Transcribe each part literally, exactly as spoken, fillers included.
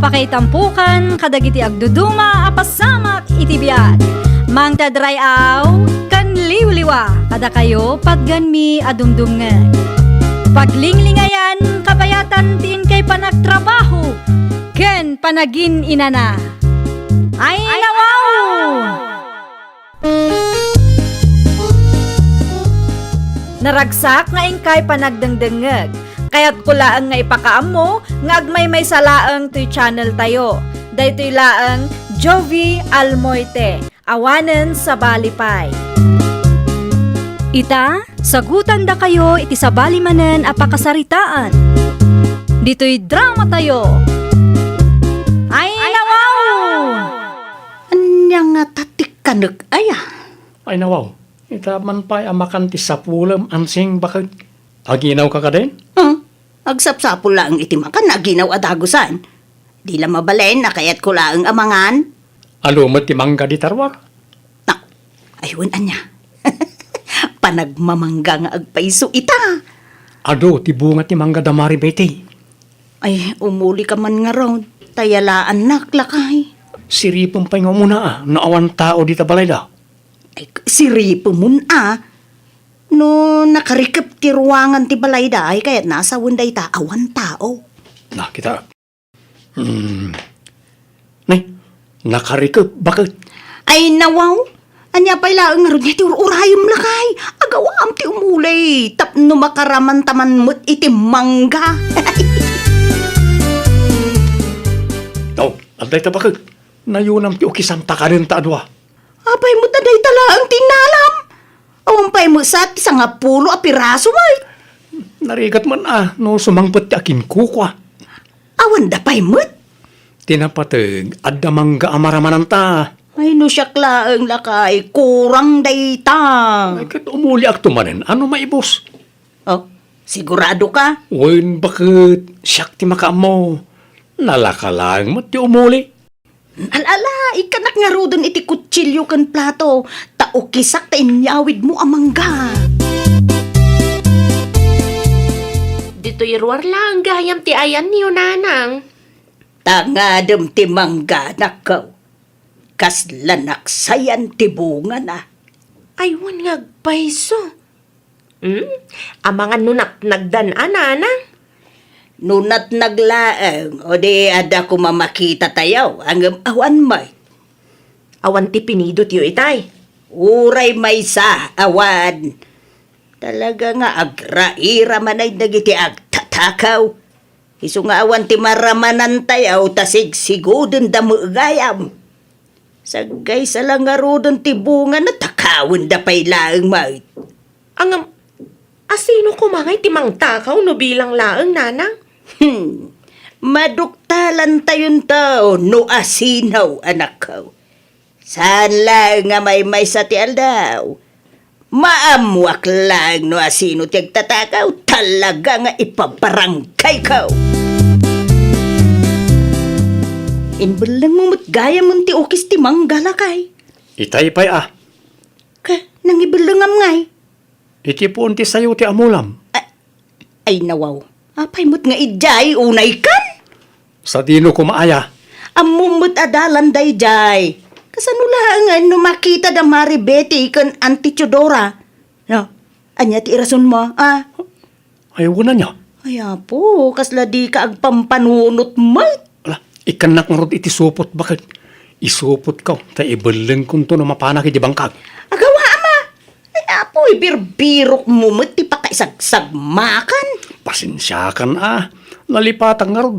Pakaitampokan kadagiti agduduma a pasamak iti biag. Mangted ray-aw ken liwliwa kadakayo patganmi a dumdumngeg. Paglinglingayan kabayatan ti inkay panagtrabaho ken panagin-inana. Ay, nawaw! Naragsak nga inkay panagdengdengngeg. Kayatko laeng nga ipakaammo nga agmaymaysa laeng toy channel tayo. Daytoy laeng Jovie Almoite, awanen sabali pay. Ita, sagutandakayo iti sabali manen a pakasaritaan. Ditoy drama tayo. Ay, nawaw! Ania nga tatikkanek aya? Ay, nawaw. Ita man pay a makan ti sapulem, ansing baket. Aginawka kadin? Hmm. Agsapsapul laeng iti makan, aginaw a dagusan. Di la mabalin a kayatko laeng a mangan. Adu met ti mangga dita ruar? Nak, ay wen ania. Panagmamangga nga agpayso ita. Adu ti bunga ti mangga da Mari Betty. Ay, umulika man ngarud. Ta yalaannak, lakay. Siripem pay nga umuna, a, no awan tao dita balayda. Ay, siripemon a. No nakarikep ti ruangan ti balayda, ay kayatna a sawen dayta awan tao. Na, kita. Hmm. Nay, nakarikep, baket? Ay, nawaw. Ania pay laeng ngarud nga ti ur-urayem, lakay? Agawaam ti umuli tapno makaramantaman met iti mangga. Oh, adda ita, baket. Nayunam ti ukisanta kadenta a dua. Apay met a dayta laeng ti innalam? Awan pay met sa ti sangapulo a piraso, ay. Narigat man a, no sumangpet ti akinkukua. Awanda pay met? Ti napateg, adda mangga a maramananta. Ay, no siak laeng, lakay, kurang dayta. Ay, ket umuliakto manen, ano maibus? Oh, sigurado ka? Wen, baket, siak ti makaammo. Nalaka laeng met ti umuli. Al-ala, ikkanak ngaruden iti kutsilio ken plato, ta ukisak ta inyawidmo a mangga. Ditoy ruar laeng gayam ti ayanyo, nanang. Ta ngadem ti mangga, anakko. Kasla naksayan ti bungana. Ay, wen nga agpayso. Hmm? Amangan no natnagdan a, nanang? No natnag laeng, o di adda koma makita tayo, ngem awan met. Awan ti pinidotyo itay? Uray maysa, awan. Talaga nga agraira manen dagiti agtatakaw. Isu nga awan ti maramananta ta sigsigudenda met gayam. Saggaysa la ngaruden ti bungana, takawenda pay laeng met. Ngem, asino koma ngay ti mangtakaw no bilang laeng, nanang? Hmm. Maduktalantayonto no asino, anakko. Saan laeng nga maymaysa ti aldaw. Maammoak laeng no asino ti agtatakaw, talaga nga ipabarangayko. Inbellengmo met gayam ti ukis ti mangga, lakay. Itay pay a. Ka, nangibellengam ngay? Iti puon ti sayo ti amulam. A-, Ay, nawaw. Apay met nga idiay, unay kan? Sadino koma aya? Ammom met a dalan daydiay. Kasano laeng no makita da Mari Betty ken Auntie Teodora? No? Ania ti irasonmo, a? Ay, wen ania? Ay, apo, kasla dika agpampanunot met. Ala, ikkannak ngarud iti supot, baket. Isupotko, ta ibellengkonto no mapanak iti bangkag. Agawaam a! Ay, apo, ibirbirokmo met ti pakaisagsagmakan. Pasensiakan a, nalipatak ngarud.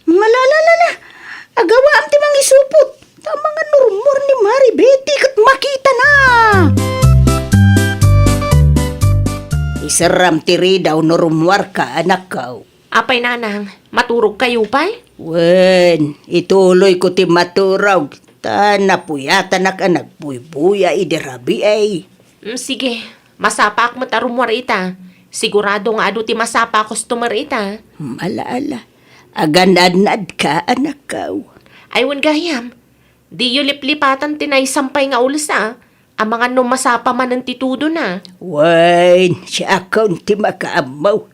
Malalalala, agawaam ti mangisupot. Ta amangan no rummuar ni Mari Betty ket makitana. Iseram ti ridaw no rummuarka, anakko. Apay, nanang, maturogkayo pay? Wen, ituloyko ti maturog, ta napuyatanak a nagbuybuya idi rabii. Mm, sige, masapaak met a rummuar ita. Sigurado nga adu ti masapa a customer ita. Malaala, agan-annadka, anakko. Ay, wen gayam, diyo liplipatan ti naisampay nga ules a. Amangan no masapa manen ti tudona. Wen, siakon ti makaammo.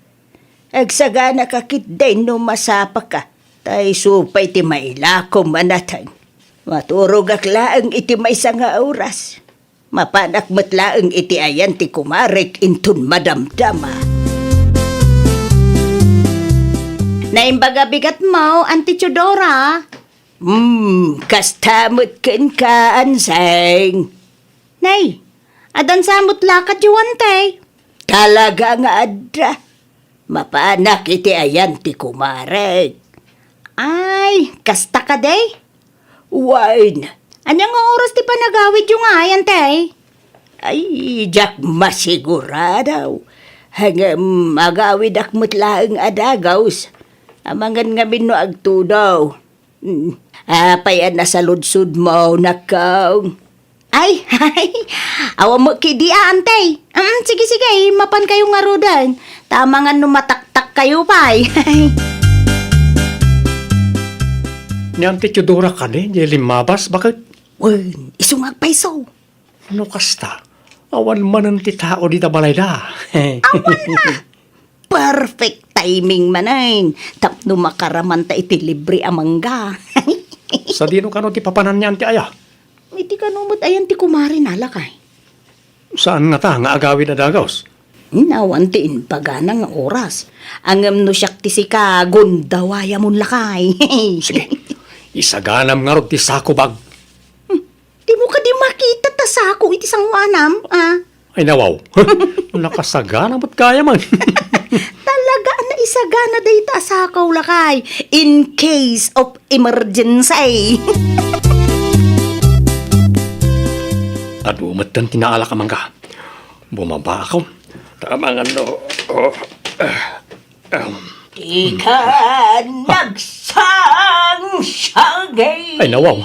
Agsaganaka ketdin no masapaka. Ta isu pay ti mailakom a nateng. Maturogak laeng iti maysa nga oras. Mapanak met laeng iti ayan ti kumarek inton madamdama. Naimbag a bigatmo, Auntie Teodora. Hmm, kasta met kenka, Anseng. Nay, adda sa met lakadyo, Ante? Talaga nga adda. Mapanak iti ayan ti kumarek. Ay, kasta kadi? Wen. Ania nga oras ti panagawidyo ngay, Ante? Ay, diak masigurado. Ngem agawidak met laeng a dagus. Amangan ngamin no agtudo. Mm. Apay a nasaludsodmo, nakong? Ay, ay, awan met kadi a, Ante. Mm, sige, sige, mapankayo ngaruden. Ta amangan no mataktakkayo pay. Ni Auntie Teodora kadi, di limmabas, baket? Wen, isu nga agpayso. No kasta, awan manen ti tao dita balayda. Awan a! Perfect timing manen tapno makaramanta iti libre a mangga. Sadino kano ti papananna, Ante, aya? Iti kano met ayan ti kumarena, lakay? Saan ngata nga agawid a dagus? Awan ti imbagana nga oras. Ngem no siak ti sika, gundawayamon, lakay. Sige, isaganam ngarud ti sakubag. Hmm, dimo kadi makita ta sako iti sangoanam, a? Ay, nawaw. Nakasagana met gayamen. Talaga a naisagana dayta a sako, lakay, in case of emergency. Adu metten ti naalak a mangga. Bumaba ako. Ta amangan no, oh, ah, Dika nagsangsangit. Ay, nawaw.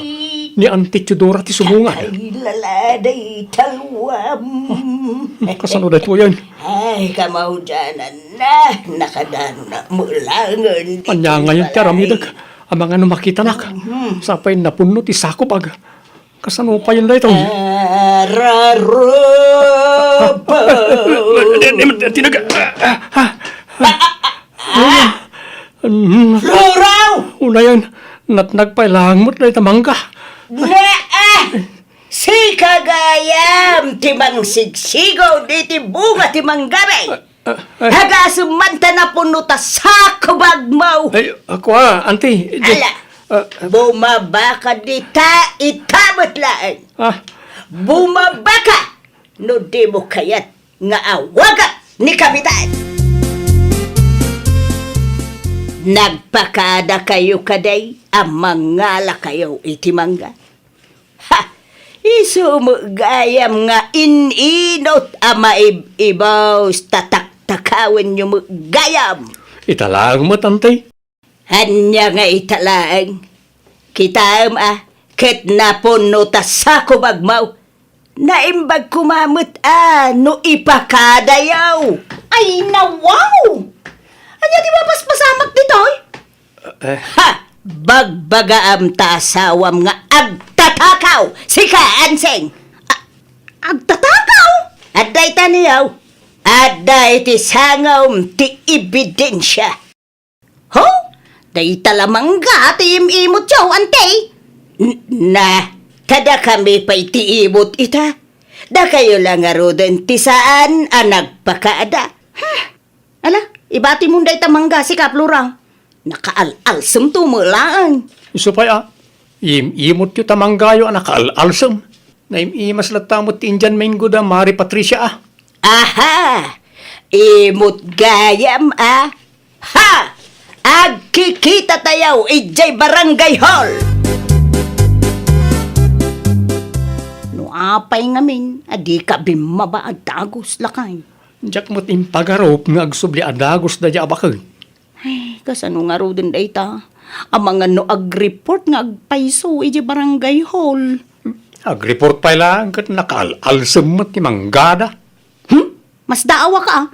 Ni Auntie Teodora ti sumungan. Kay laladay talwam. Kasano daytoyen? Ay, kamaudianan na. Nakadano na mulangen. Ania ngayon ti aramidek? Amangan no makitanak. Mhm. Sapay napunno ti sakubag. Kasano payen daytoy? Ararubaw. Di, di, di, tinaga. Ah, ah, ah. Ah, ah, ah. Mm. Florao! Unayen, natnag pay laeng met dayta mangga. Naa! Sika gayam ti mangsigsigaw diti bunga ti manggabi. Ah, ah. Agasem man ta napunno ta sakubagmo. Ay, ako, ah, auntie. Di, ala, ah, ah. Bumabaka dita, ita met laeng. Ah. Bumabaka no dimo kayat nga awagak ni Kapitan. Nagpakadakayo kadi a mangalakayo iti mangga? Ha! Isu met gayam nga in-inut a maib-ibaw, ta taktakawenyo met gayam. Ita laeng met, auntie. Ania nga ita laeng? Kitaem a, ket napunno ta sakubagmo. Naimbag koma met a no ipakadayo. Ay, nawaw! Ania ti mapaspasamak ditoy? Eh. Ha! Bagbagaam ta asawam nga agtatakaw, sika, Anseng! A-, agtatakaw? Adda itaniyo. Adda iti sangom ti ebidensia. Ho? Dayta la mangga ti im-imotyo, auntie? N-, na, ta dakami pay ti imot ita. Dakayo la ngaruden ti saan a nagpakada. Hmm. Ala, ibatimon dayta mangga, sika, Flora. Nakaal-alsemto met laeng. Isu pay a, im-imotyo ta manggayo a nakaal-alsem. Naim-imas latta met ti Indian mango da Mari Patricia a. Aha! Imot gayam a. Ha! Agkikitatayo idiay barangay hall! No apay ngamin a dika bimmaba a dagus, lakay? Diak met impagarup nga agsubli a dagus daydiay a baket. Ay, kasano ngaruden dayta? Amangan no agreport nga agpayso idiay barangay hall. Agreport pay laeng ket nakaal-alsem met ti manggada. Hmm? Masdaawaka a.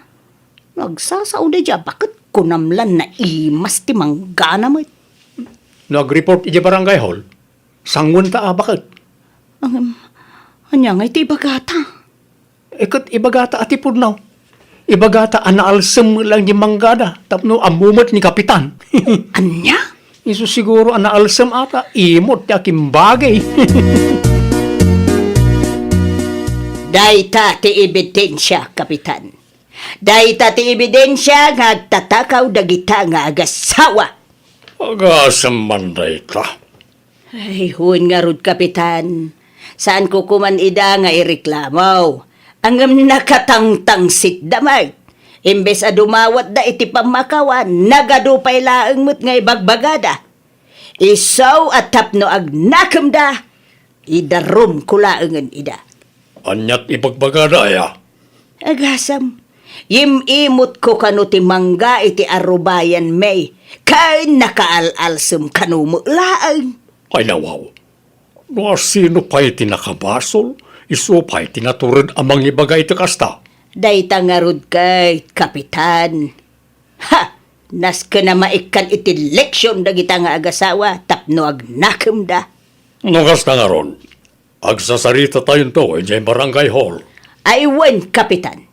Nagsasao daydiay a baket, kunam la naimas ti manggana met. No agreport idiay barangay hall, sangoenta a baket. Ngem, ania ngay ti ibagata? Eh, ket ibagata a ti pudno. Ibagata a naalsem laeng ti manggada tapno ammo met ni Kapitan. Ania? Isu siguro a naalsem ata, imot ti akimbagi. Dayta ti ebidensia, Kapitan. Dayta ti ebidensia nga agtatakaw dagita nga agasawa. Agasem man dayta. Ay, wen ngarud, Kapitan. Saanko koman ida nga ireklamo. Ngem nakatangtangsitda met. Imbes a dumawatda iti pammakawan, nagadu pay laeng met nga ibagbagada. Isu a tapno agnakemda, idarumko laengen ida. Aniat ibagbagada, aya? Agasem, yim-imotko kano ti mangga iti arubayanmi, ken nakaal-alsem kano met laeng. Ay, nawaw. No asino pay ti nakabasol, isu pay ti natured a mangibaga iti kasta. Dayta ngarud ket, Kapitan. Ha! Nasken a maikkan iti leksion dagita nga agasawa tapno agnakemda. No kasta ngarud, agsasaritatayon idiay barangay hall. Ay wen, Kapitan.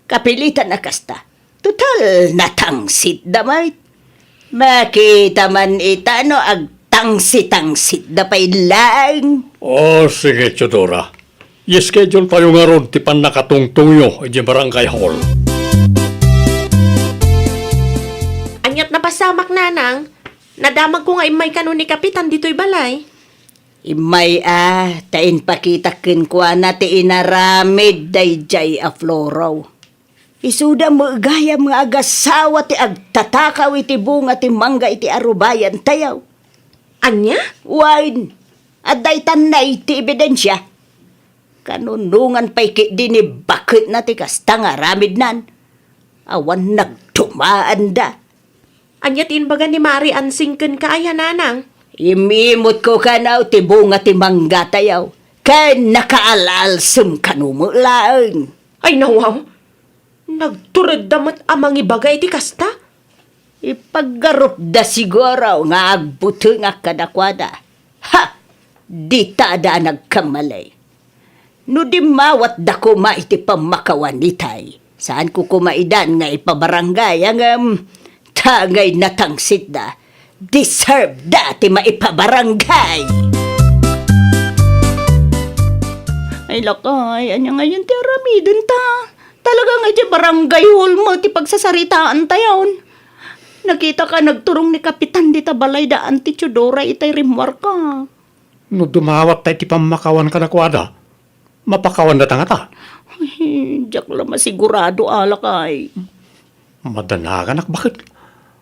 Kapilitan a kasta. Total, natangsitda met. Makita man ita no agtangsi-tangsitda pay laeng. O, sige, Teodora. I-schedule tayo ngarud ti pannakatungtongyo idiay barangay hall. Aniat napasamak, Nanang? Nadamagko nga immay kano ni Kapitan ditoy balay. Immay a, ta impakitak kenkuana ti inaramid daydiay a Floro. Isuda met gayam nga agasawa ti agtatakaw iti bunga ti mangga iti arubayantayo. Ania? Wen, adda itan nay ti ebidensia. Kanunongan pay ketdi ni baketna ti kasta nga aramidnan. Awan nagdumaanda. Ania ti imbaga ni Mari Ansing kenka aya, Nanang? Imimotko kano ti bunga ti manggatayo, ken nakaal-alsem kano met laeng. Ay, nawaw! Nagturedda met a mangibaga iti kasta? Ipaggarupda siguro nga agbutengak kadakuada. Ha! Ditada a nagkamali. No dimmawatda koma iti pammakawan itay, saanko koma idan nga ipabarangay, ngem ta ngay natangsitda, deserveda ti maipabarangay. Ay, lakay, ania ngayen ti aramidenta? Talaga nga idiay barangay hall met ti pagsasaritaantayon. Nakitaka nagturong ni Kapitan dita balay da Auntie Teodora itay rimmuarka. No dumawatta iti pammakawan kadakuada, mapakawandata ngata? Ay, diak la masigurado, lakay. Madanaganak baket.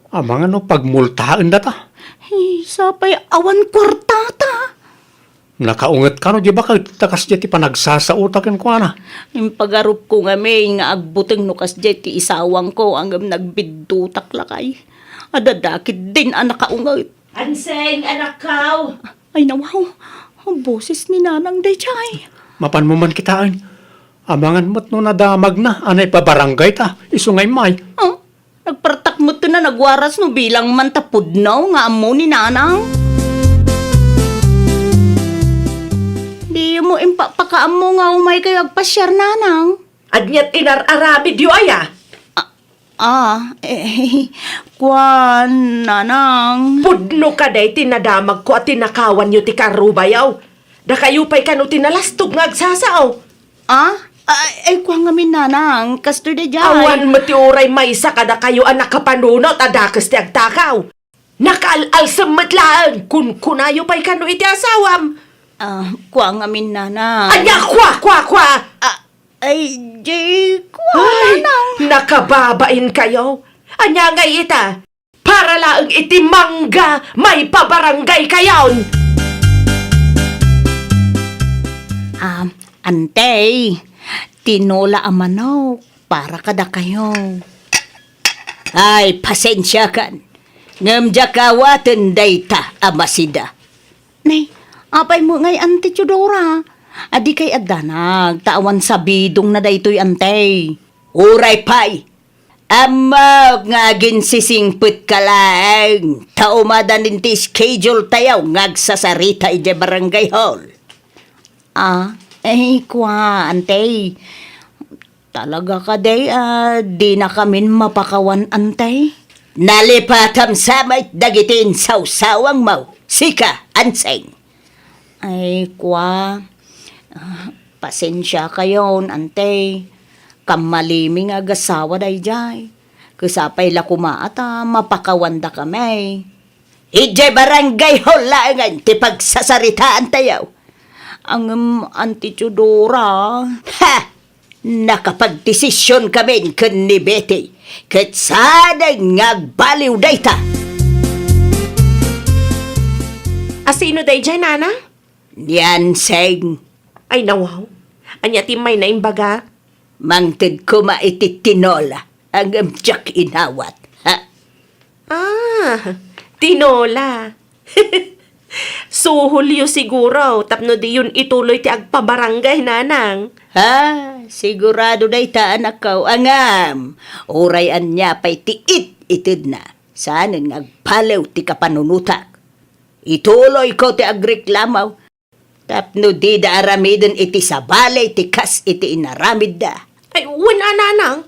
Amangan no pagmultaendata? Ay, sapay awan kuartata. Nakaunget kano diay baket ta kasdiay ti panagsasaota kenkuana? Impagarupko ngamin nga agbuteng no kasdiay ti isawangko, ngem nagbiddutak, lakay. Adda ketdin a nakaunget. Anseng, anakkaw! Ay, nawaw. Boses ni Nanang daydiay. Mapanmo man kitaen. Amangan met no nadamagna a naipabarangayta, isu nga immay. Ah, nagpartak met ken a nagwaras no bilang man ta pudno nga ammo ni Nanang. Diyo met impapakaammo nga umaykayo agpasiar, Nanang? Ania ti inar-aramidyo aya? Ah, eh, kuan, Nanang. Pudno kadi ti nadamagko a tinakawanyo ti karubayo. Dakayo pay kano ti nalastog nga agsasao. Ah? Ay, ay, kuan ngamin, Nanang. Kastoy daydiay. Awan met ti uray maysa kadakayo a nakapanunot a dakes ti agtakaw. Nakaal-alsem met laeng, kunkunayo pay kano iti asawam. Ah, kua ngamin, Nanang. Ania, kua, kua, kua? Ah, ay, di, kua, Ay, Nanang. Nakababain kayo. Ania ngay ita? Para laeng iti mangga, maipabarangay kayon. Ah, Antay, tinola a manok. Para kadakayo. Ay, pasensiakan. Ngem diak awaten dayta a masida. Nay, apay met ngay, Auntie Teodora? Adikay addanag, ta awan sabidongna daytoy, Antay. Uray pay, ammok nga aginsisingpetka laeng, ta umadanin ti schedule tayo nga agsasarita idiay barangay hall. Ah, ay, kua, Antay. Talaga kadi a dinakamin mapakawan, Antay? Nalipatam sa met dagiti insawsawangmo, sika, Anseng. Ay, kua, ah, pasensiakayon, ante. Kammalimi nga agasawa daydiay. Ket sapay la koma a ta mapakawandakami. Idiay barangay hall laengen ti pagsasaritaantayo. Ngem, Auntie Teodora. Ha! Nakapagdesisionkamin ken ni Betty, ket saanen nga agbaliw dayta. A sino daydiay, Nana? Ni Anseng. Ay, nawaw. Ania ti mayna imbaga? Mangted koma iti tinola, ngem diak inawat. Ha? Ah, tinola. Suholyo siguro tapno diyon ituloy ti agpabarangay, Nanang. Ha, sigurado dayta, anakko, ngem uray ania pay ti it-itedna, saanen nga agbaliw ti kapanunotak. Ituloyko ti agreklamo. Tapno dida aramiden iti sabali ti kas iti inaramidda. Ay, wen a, Nanang.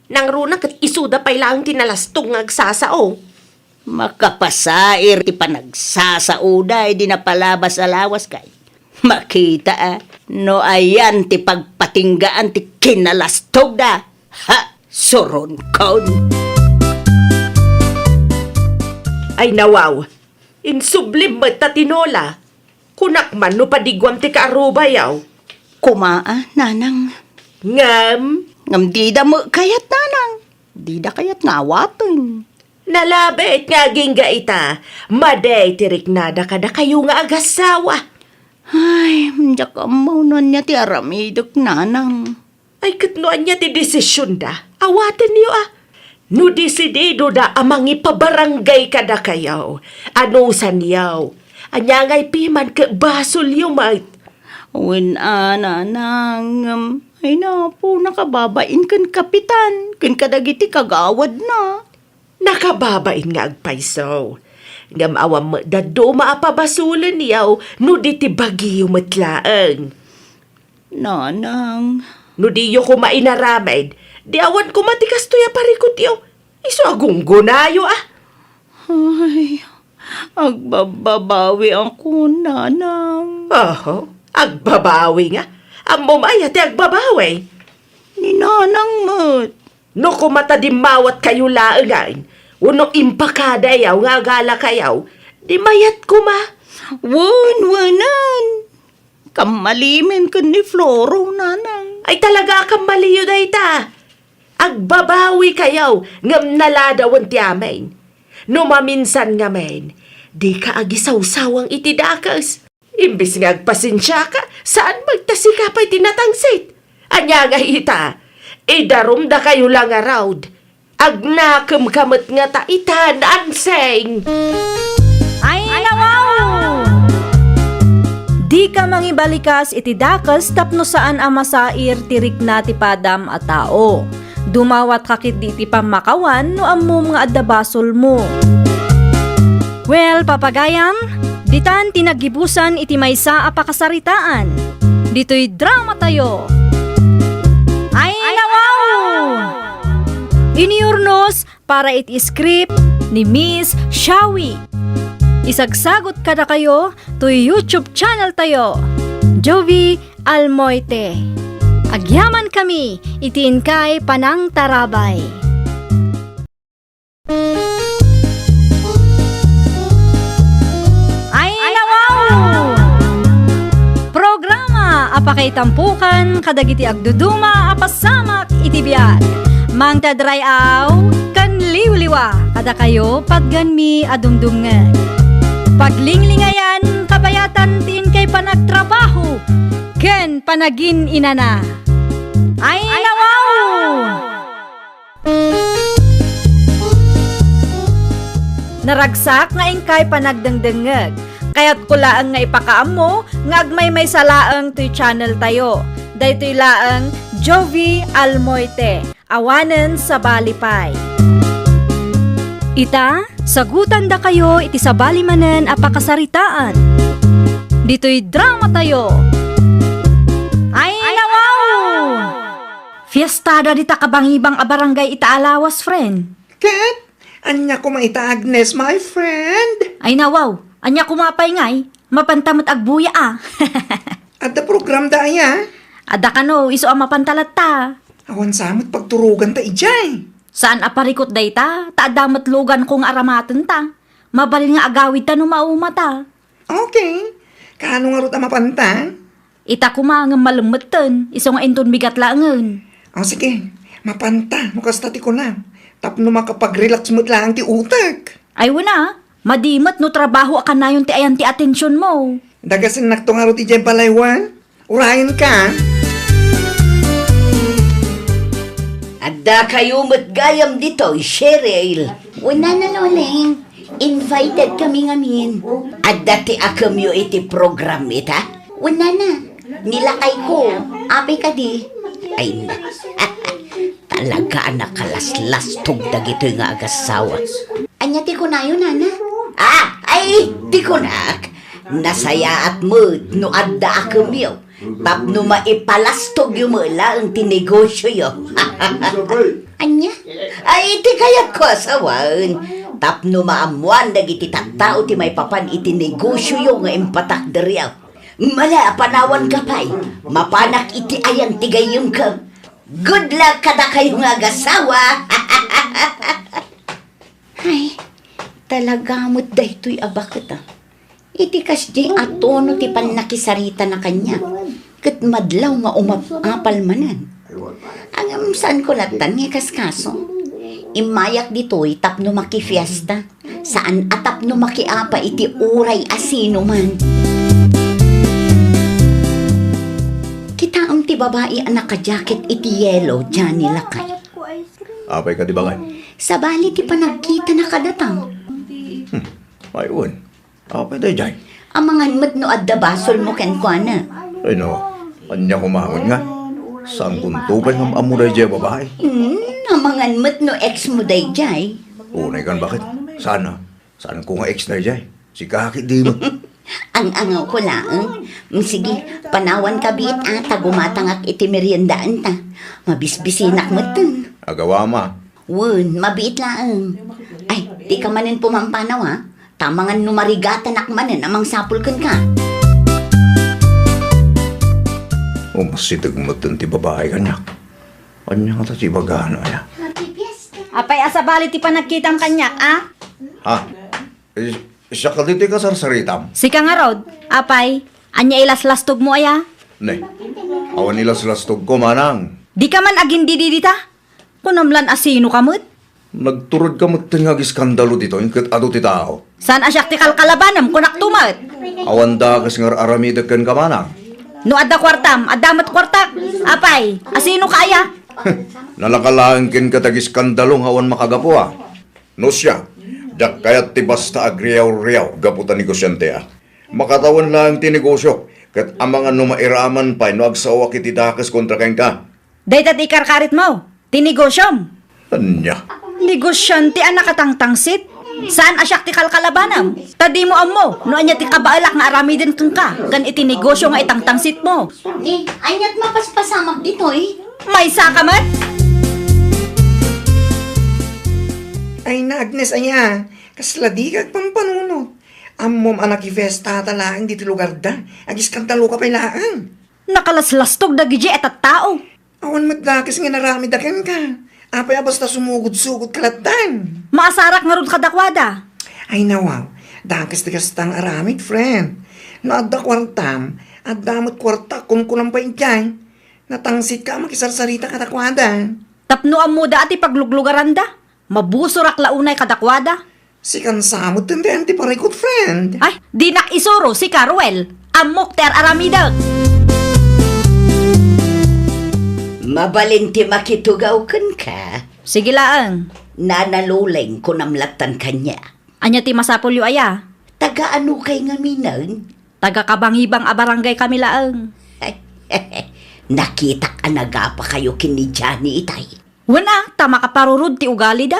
Nangruna ket isuda pay laeng ti nalastog nga agsasao. Makapasair ti panagsasaoda idi napalabas a lawas kay. Makita a, no ayan ti pagpatinggaan ti kinalastogda. Ha, suronkon. Ay, nawaw. Insublim met ta tinola. Kunak man no padiguam ti kaarubayo. Koma a, Nanang. Ngem? Ngem dida met kayat, Nanang. Dida kayat nga awaten. Nalabit nga agingga ita, madi ti riknada kadakayo nga agasawa. Ay, diak ammo no ania ti aramidek, Nanang. Ay, ket no ania ti desisionda, awatenyo a. No desididoda a mangipabarangay kadakayo, anusanyo. Ania ngay piman ket basolyo met. Wen a, Nanang, ngem, ay napo, nakababain ken Kapitan, ken kadagiti kagawadna. Nakababain nga agpayso. Ngem awan met dadduma a pabasolenyo no di ti bagiyo met laeng. Nanang. No diyo koma inaramid, di awan koma ti kastoy a parikutyo. Isu a gunggonayo a. Ay, agbabbabawi ako, Nanang. Oho, agbabawi nga. Ammom aya ti agbabawi? Ni Nanang met. No koma ta dimmawatkayo laengen, wenno impakadayo nga agalakayo, di mayat koma. Wen, wenen. Kammalimin ken ni Floro, Nanang. Ay, talaga a kammaliyo dayta. Agbabawikayo, ngem naladawen ti amin. No maminsan ngamin, dika agisawsawang iti dakes. Imbes nga agpasensiaka, saan met ta sika pay ti natangsit. Ania nga ita? Idarumdakayo la ngarud. Agnakemka met ngata ita, Nanseng! Ay, nawaw! Dika mangibalikas iti dakes tapno saan a masair ti rikna ti padam a tao. Dumawatka ketdi iti pammakawan no ammom nga adda basolmo. Well, papagayam, ditan ti naggibusan iti maysa a pakasaritaan. Ditoy dramatayo. Ay, nawaw! Inurnos para iti script ni Miss Shawi. Isagsagot kadakayo toy YouTube channel tayo, Jovi Almoite. Agyamankami iti inkay panangtarabay. Ay, nawaw! Programa a pakaitampokan kadagiti agduduma a pasamak iti biag. Mangted ray-aw ken liwliwa kadakayo patgenmi a dumdumngeg. Paglinglingayan, kabayatan ti inkay panagtrabaho ken panagin-inana. Ay, nawaw! Naragsak nga inkay panagdengdengngeg. Kayatko laeng nga ipakaammo nga agmaymaysa laeng toy channel tayo. Daytoy laeng Jovi Almoite. Awanen sabali pay. Ita, sagutandakayo iti sabali manen a pakasaritaan. Ditoy dramatayo. Ay, nawaw! Fiestada dita kabangibang a barangay ita a lawas, friend. Ket, Ania koma ita, Agnes, my friend? Ay, nawaw. Ania koma pay ngay? Mapanta met agbuya, a. Adda program da aya? Adda kano, isu a mapanta latta. Awan sa met pagturogan ta idiay. Saan a parikut dayta, ta adda met lugan ko nga aramatenta. Mabalin nga agawid ta no mauma ta. Okay. Kaano ngarud a mapanta? Ita koma ngem malemmetten, isu nga inton bigat laengen. O sige, mapanta no kasta ti kunam. Tapno makapag-relax met laeng ti utek. Ay, wen a, madi met no trabaho a kanayon ti ayan ti atensionmo. Dagasennak to ngarud idiay balay wen. Urayenka. Adda kayo met gayam ditoy, Cheryl. Wen a, Nana Loleng. Invited kami ngamin. Adda ti akemyo iti program ita? Wen, Nana. Ni lakayko. Apay kadi? Ay, na. Talaga a nakalaslastog dagitoy nga agassawa. Ania ti kunayo, Nana? Ah, ay, ti kunak. Nasayaat met no adda akemyo. Tapno maipalastogyo met laeng ti negosioyo. Ania? Ay, iti kayatko a sawen, tapno maammoan dagiti tattao ti maipapan iti negosioyo nga impatakderyo. Mala a panawanka pay, mapanak iti ayan ti gayyemko. Good luck kadakayo nga agassawa! Ay, talaga met daytoy a baket, a. Iti kasdiay a tono ti pannakisaritana kaniak, ket madlaw nga umap-apal manen. Ngem saanko lattan nga ikaskaso. Immayak ditoy tapno makifiesta, saan a tapno makiapa iti uray a sinoman. Kitaem ti babai a nakajaket iti yelo, Johnny, lakay. Apay kadi, baket? Sabali ti panagkitana kadata. Hmm. Ay, wen. Apay daydiay? Amangan met no adda basolmo kenkuana. Ay, no. Ania koma met nga? Saankonto pay nga am-ammo daydiay a babai? Hmm, amangan met no ex mo daydiay. Unay kan, baket? Saan a? Saanko nga ex daydiay? Sika ket di met. Ang-angawko laeng. Mm, sige, panawanka biit a, ta gumatangak iti meriendaanta. Mabisbisinak metten. Agawam a. Wen, mabiit laeng. Ay, dika manen pumampanaw, a. Ta amangan no marigatanak manen a mangsapul kenka. Umasideg metten ti babai kaniak. Ania ngata ti ibagana, aya? Apay a sabali ti panagkitam kaniak, a? Ha? Is-, siak kadi ti kasarsaritam? Sika ngarud, apay, ania ilaslastogmo aya? Ne, awan ilaslastogko, manang. Dika man agindidi dita? Kunam lan a sinoka met? Nagturodka metten nga agiskandalo ditoy, ket adu ti tao. Saan a siak ti kalkalabanem, kunakto met. Awan dakes nga ar-aramidek kenka, manang. No adda kuartam, adda met kuartak. Apay, a sinoka aya? Nalaka laeng kenka ti agiskandalo nga awan makagapu, a. No siak, diak kayat ti basta agriaw-riaw gapu ta negosiante, a. Makatawen laeng ti negosiok, ket amangan no mairaman pay no agsawak iti dakes kontra kenka. Dayta ti ikarkaritmo, ti negosiom. Ania? Negosiante a nakatangtangsit? Saan a siak ti kalkalabanem? Ta dimo ammo no ania ti kabaelak nga aramiden kenka ken iti negosio nga itangtangsitmo. Di, aniat mapaspasamak ditoy? Maysaka met? Ay na, Agnes, aya, kasla dika agpampanunot. Ammom a nakifestata laeng ditoy lugarda. Agiskandaloka pay laeng. Nakalaslastog dagidiay a tattao. Awan met dakes nga inaramidda kenka. Apay a basta sumugod-sugodka lattan? Maasarak ngarud kadakuada. Ay, nawaw. Dakes ti kasta nga aramid, friend. No adda kuartam, adda met kuartak, kunkunam pay idiay. Natangsitka a makisarsarita kadakuada. Tapno ammoda a ti pagluglugaranda, mabusorak la unay kadakuada. Sikan sa met ti parikut, friend. Ay, dinak isuro, sika, Ruel. Ammok ti ar-aramidek. Mabalin ti makitugaw kenka. Sige laeng. Nana Loleng, kunam lattan kaniak. Ania ti masapulyo aya? Taga anokay ngaminen? Taga Kabangibang a barangay kami laeng. Nakitak a nagapakayo ken ni Johnny itay. Wen a, ta makaparurod ti ugalida.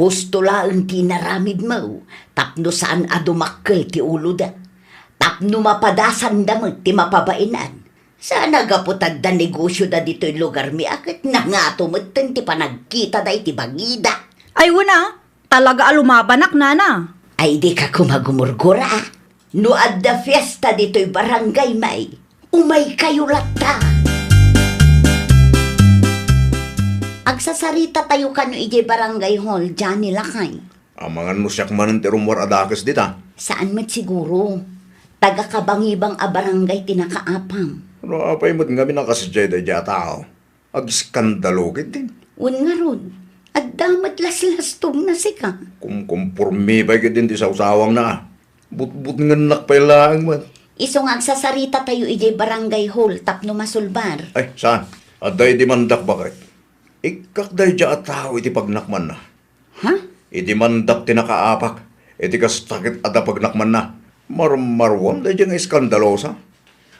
Husto laeng ti inaramidmo, tapno saan a dumakkel ti uloda. Tapno mapadasanda met ti mapabaenan. Saan a gapu ta adda negosioda ditoy lugarmi a ket nangato metten ti panagkitada iti bangida. Ay, wen a, talaga a lumabanak, nana. Ay, dika koma gumurgura, a. No adda fiesta ditoy barangay, may, umaykayo latta. Agsasaritatayo kano idiay barangay hall, Johnny, lakay. Amangan no siak manen ti rummuar a dakes dita. Saan met siguro. Taga-Kabangibang a barangay ti nakaapam. No apay met ngamin a kasdiay daydiay a tao? Agiskandalo ketdin. Wen ngarud, adda met laslastogna sika. Kumkompormi pay ketdin ti sawsawangna. Butbutngennak pay laeng met. Isu nga agsasaritatayo idiay barangay hall tapno masulbar. Ay, saan? Adda idimandak baket. Ikkak daydiay a tao iti pagnakmanna. Ha? Idimandak ti nakaapak, iti kasta ket adda pagnakmanna. Marmaruam daydiay nga iskandalosa.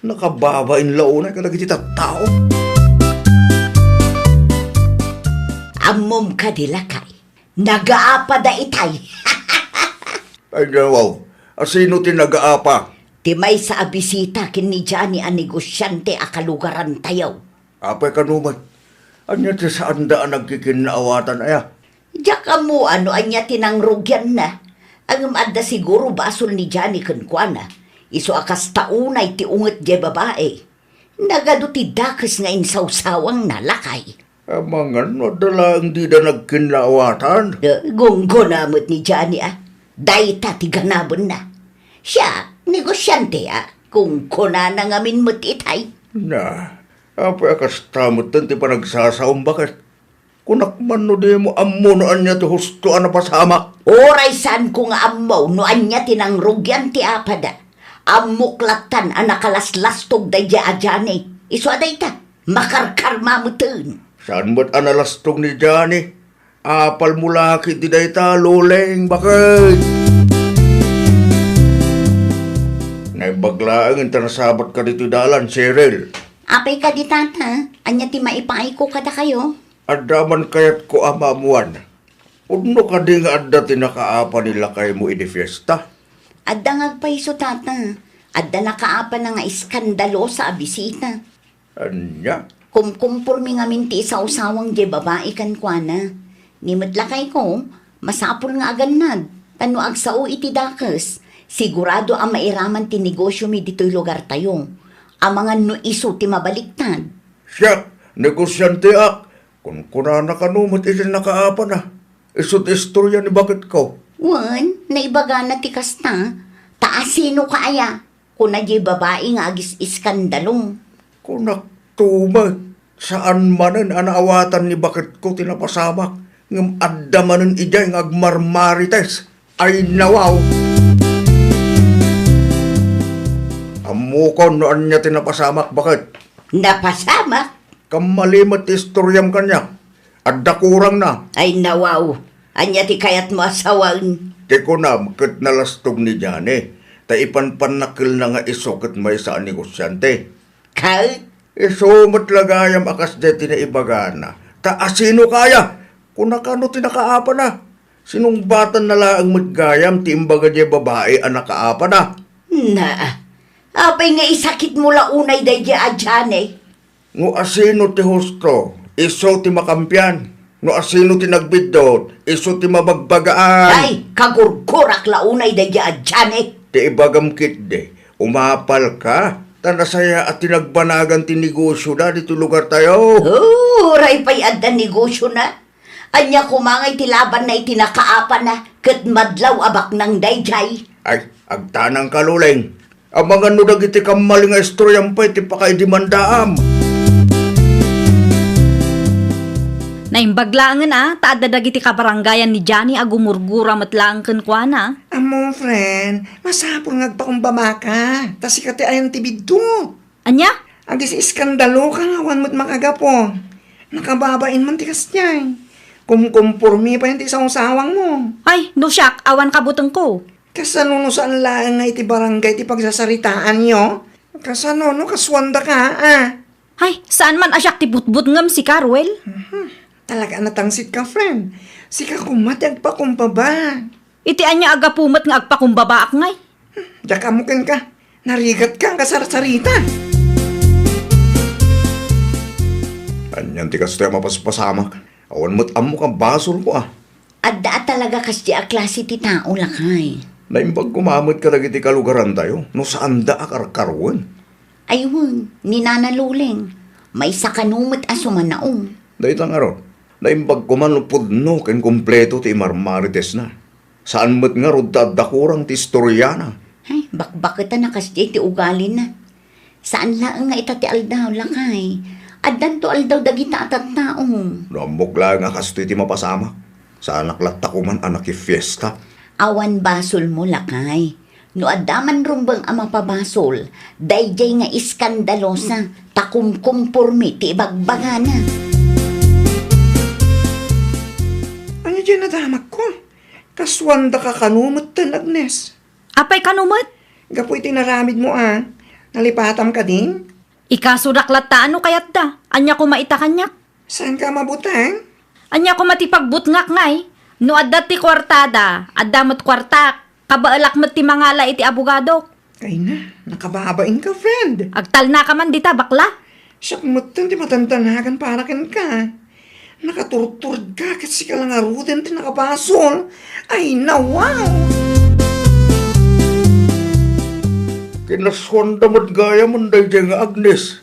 Nakababain la unay kadagiti tattao. Ammom kadi, lakay, nagaapada itay. Ay, wow. Asino ti nagaapa? Ti maysa a bisita ken ni Johnny a negosiante a kalugarantayo. Apay kano met? Ania ti saanda a nagkikinnaawatan aya? Diak ammo no ania ti nangrugianna. Ngem adda siguro basol ni Johnny kenkuana. Isu a kasta unay ti unget diay babai. Nagadu ti dakes nga insawsawangna, lakay. Amangan no adda laeng dida nagkinnaawatan. Eh, gunggona met ni Johnny a. Dayta ti ganabenna. Siak, negosiante a. Gunggona na ngamin met itay. Na, apay a kasta metten ti panagsasaom, baket? Kunak man no dimo ammo no ania ti husto a napasamak. Uray saanko nga ammo no ania ti nangrugian ti apada. Ammok lattan a nakalaslastog daydiay a Johnny. Isu a dayta, makarkarma metten. Saan met a nalastog ni Johnny? Apalmo la ketdi dayta, Loleng, baket? Naimbag laeng ta nasabatka ditoy dalan, Cheryl. Apay kadi, tata? Ania ti maipaayko kadakayo? Adda man kayatko a maammuan. Pudno kadi nga adda ti nakaapa ni lakaymo idi fiesta? Adda nga agpayso, tata. Adda nakaapana nga iskandalosa a bisita. Ania? Kumkumpormi ngamin ti isawsawang diay babai kenkuana. Ni met lakayko, masapul nga agannad, ta no agsao iti dakes, sigurado a mairaman ti negosiomi ditoy lugartayo. Amangan no isu ti mabaliktad. Siak, negosianteak, kunkunana kano met iti nakaapana. Isu ti istoria ni baketko. Wen, naibagana ti kasta. Ta asinoka aya? Kuna diay babai nga agis-iskandalo. Kunakto met, saan manen a naawatan ni baketko ti napasamak, ngem adda manen idiay nga agmarmarites. Ay, nawaw! Ammokon no ania ti napasamak, baket. Napasamak? Kammali met ti istoriam kaniak. Adda kurangna. Ay, nawaw. Ania ti kayatmo a sawen? Ti kunam ket nalastog ni Johnny, ta ipanpanna kelna nga isu ket maysa a negosiante. Ket? Isu met la gayam a kasdiay ti naibagana. Ta asinoka aya? Kuna kano ti nakaapana? Sinungbatanna laeng met gayam ti imbaga diay babai a nakaapana. Na, apay nga isakitmo la unay daydiay a Johnny? No asino ti husto, isu ti makampian. No asino ti nagbiddut, isu ti mabagbagaan. Ay, kagurgurak la unay daydiay a Johnny. Ti ibagam ketdi, umapalka, ta nasayaat ti nagbanagan ti negosioda ditoy lugartayo. Oh, uray pay adda negosiona. Ania koma ngay ti labanna iti nakaapana ket madlaw a baknang daydiay? Ay, agtanangka, Loleng. Amangan no dagiti kammali nga istoriam pay ti pakaidemandaam. Naimbag laengen a, ta adda dagiti kabarangayan ni Johnny a gumurgura met laeng kenkuana. Ammo, friend, masapul nga agpakumbabaka, ta sika ti ayan ti biddut. Ania? Agis-iskandaloka nga awan met makagapu. Nakababain man ti kasdiay. Kumkumpormi pay ti sawsawangmo. Ay, no siak, awan kabutengko. Kasano no saan laeng nga iti barangay ti pagsasaritaanyo? Kasano no kasuandaka, a? Ay, saan man a siak ti butbutngem, sika, Ruel? Mhm. Talaga a natangsit ka, friend. Sika koma ti agpakumbaba. Iti ania a gapu met nga agpakumbabaak ngay? Diak ammo kenka. Narigatka nga sarsarita. Anian ti kastoy a mapaspasamak? Awan met ammok a basolko, a. Adda a talaga kasdi a klase ti tao, lakay. Naimbag koma met kadagiti kalugarantayo no saanda a karkaruen. Ay wen, ni Nana Luleng, maysa kano met a sumanaong. Dayta ngarud, naimbag koma no pudno ken kompleto ti imarmaritesna. Saan met ngarud ta adda kurang ti istoriana. Ay, bakbaketan a kasdiay ti ugalina. Saan laeng nga ita ti aldaw, lakay. Addanto aldaw dagita a tattao. No ammok laeng a kastoy ti mapasamak, saanak latta koman a nakifiesta. Awan basolmo, lakay. No adda man rumbeng a mapabasol, daydiay nga iskandalosa, ta kumkumpormi ti ibagbagana. Ania diay nadamakko? Kasuandaka kano metten, Agnes? Apay kano met? Gapu iti naramidmo a, nalipatam kadin? Ikasodak latta no kayatda. Ania koma ita kaniak? Saanka a mabuteng? Ania koma ti pagbutngak ngay? No adda ti kuartada, adda met kuartak. Kabaelak met ti mangala iti abogadok. Ay na, nakababainka, friend. Agtalnaka man dita, bakla. Siak metten ti madandanagan para kenka. Nakaturturedka ket sika la ngaruden ti nakabasol. Ay na, wow! Kinasuanda met gayamen daydiay nga Agnes.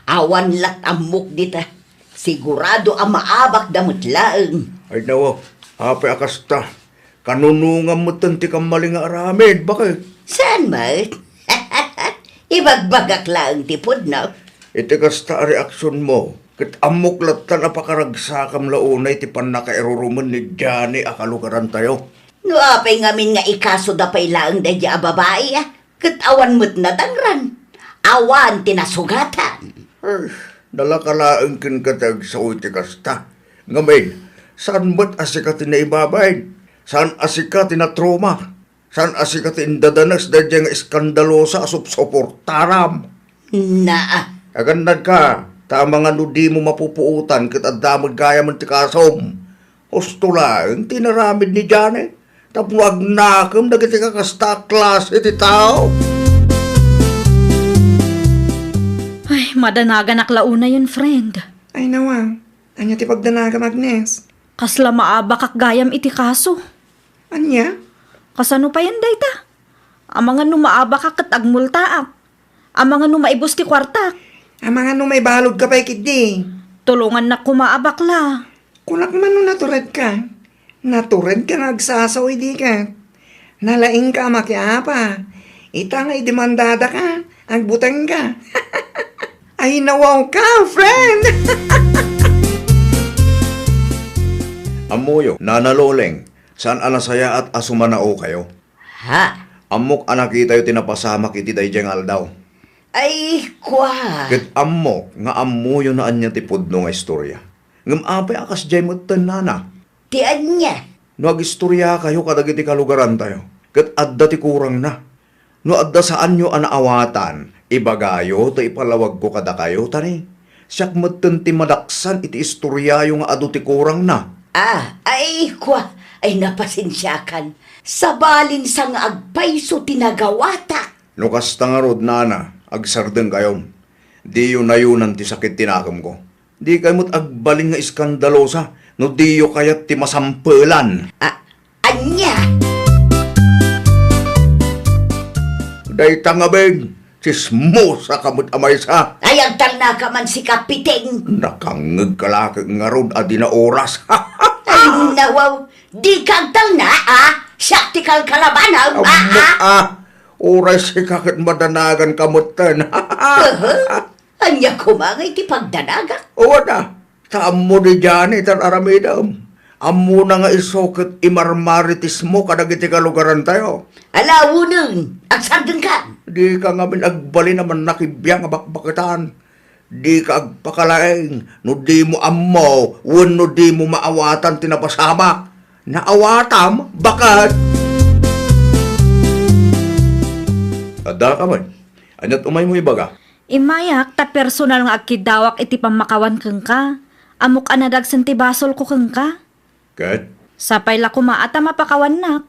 Awan lat ammok dita. Sigurado a maabakda met laeng. Ay nawa, apay a kasta? Kanunongam metten ti kammali nga aramid, baket. Saan met? Ibagbagak laeng ti pudno. Iti kasta a reaksionmo, ket ammok latta a pakaragsakam la unay ti pannakairurumen ni Johnny a kalugarantayo. No apay ngamin nga ikasoda pay laeng daydiay a babai, a? Ket awan met nadangran. Awan ti nasugatan. Ay, nalaka laeng kenka ti agsao iti kasta. Ngamin, saan met a sika ti naibabain? Saan a sika ti natroma? Saan a sika ti indadanes daydiay nga iskandalosa a supsuportaram? Naa. Agannadka, ta amangan no dimo mapupuotan ket adda met gayamen ti kasom. Husto laeng ti inaramid ni Johnny tapno agnakem dagiti kakasta a klase ti tao. Ay, madanaganak la unayen, friend. Ay, nawa. Ania ti pagdanagam, Agnes? Kasla maabakak gayam iti kaso. Ania? Kasano payen dayta? Amangan no maabakak ket agmultaak. Amangan no maibus ti kuartak. Amangan no maibaludka pay ketdi. Tulongannak koma a bakla. Kunak man no naturedka. Naturedka nga agsasao idi ket. Nalaingka a makiapa. Ita nga idemandadaka, agbutengka. Ay, nawawka, friend! Ammoyo, Nana Loleng, saan a nasayaat a sumanaokayo. Ha? Ammok a nakitayo ti napasamak iti daydiay nga aldaw. Ay, kua. Ket ammok nga ammoyo no ania ti pudno nga istoria. Ngem apay a kasdiay metten, Nana? Ti ania? No agistoriakayo kadagiti kalugarantayo, ket adda ti kurangna. No adda saanyo a naawatan, ibagayo ta ipalawagko kadakayo, ta ni, siak metten ti madaksan iti istoriayo nga adu ti kurangna. Ah, ay, kua, ay napasensiakan. Sabalin sa nga agpayso ti nagawatak. No kasta ngarud, Nana, agsardengkayon. Diyo nayonan ti sakit ti nakemko. Dikay met agbalin nga iskandalosa no diyo kayat ti masampelan. A-, ania? Dayta ngamin, tsismosa ka met a maysa. Ay, agtalnaka man sika, Piting. Nakangngegka la ket ngarud a di naoras. Ay, nawaw, dika agtalna, a? Siak ti kalkalabanam, a, Ammok, a? a. Uray sika ket madanagan ka metten. Aha. Ania koma ngay ti pagdanagak? Awan a, ta ammo ni Johnny ti ar-aramidem. Ammona nga isu ket imarmaritismo kadagiti kalugarantayo. Alawonen, agsardengkan. Dika ngamin agbalin a mannakibiang a bakbaketan. Dika agpakalaing no dimo ammo wenno dimo maawatan ti napasamak. Naawatam, baket. Adda ka man. Ania't umaymo ibaga? Immayak ta personal nga agkiddawak iti pammakawan kenka. Ammok a nadagsen ti basolko kenka. Ket? Sapay la koma a ta mapakawannak.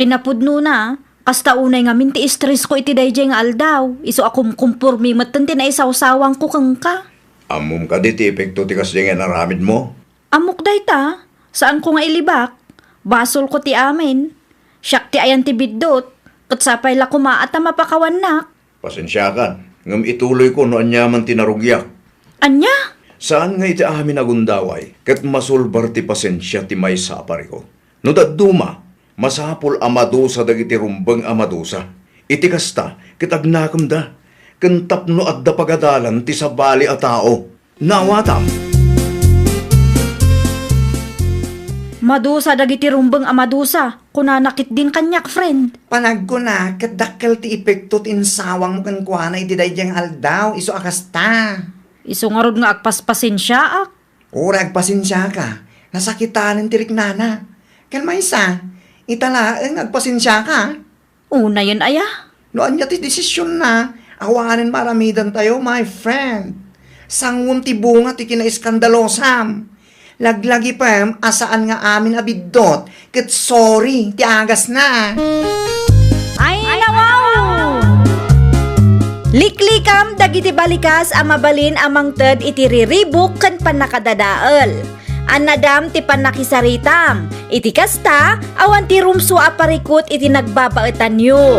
Kinapudnona, kasta unay ngamin ti estresko iti daydiay nga aldaw, isu a kumkumpormi metten ti naisawsawangko kenka. Ammom kadi ti epekto ti kasdiay nga inaramidmo? Ammok dayta, Saanko nga ilibak. Basolko ti amin. Siak ti ayan ti biddut, ket sapay la koma a ta mapakawannak. Pasensiakan, ngem ituloyko no aniaman ti narugiak. Ania? Saan nga iti amin a gundaway, ket masulbar ti pasensia ti maysa a parikut. No dadduma, masapul a madusa dagiti rumbeng a madusa. Iti kasta, ket agnakemda, ken tapno adda pagadalan ti sabali a tao. Naawatam. Madusa dagiti rumbeng a madusa, kunana ketdin kaniak, friend. Panagkuna, ket dakkel ti epekto ti insawangmo kenkuana iti daydiay nga aldaw, isu a kasta. Isu ngarud nga agpaspasensiaak. Uray agpasensiaka, nasakitanen ti riknana. Ken maysa, ita laeng nga agpasensiaka. Unayen aya? No ania ti desisionna, awanen maaramidantayo, my friend. Sanguem ti bunga ti kinaiskandalosam. Laglagipem a saan nga amin a biddut, ket sorry ti agasna. Ay, nawaw! Liklikam dagiti balikas a mabalin a mangted iti riribuk ken pannakadadael. Annadam ti pannakisaritam. Iti kasta, awan ti rumsua a parikut iti nagbabaetanyo.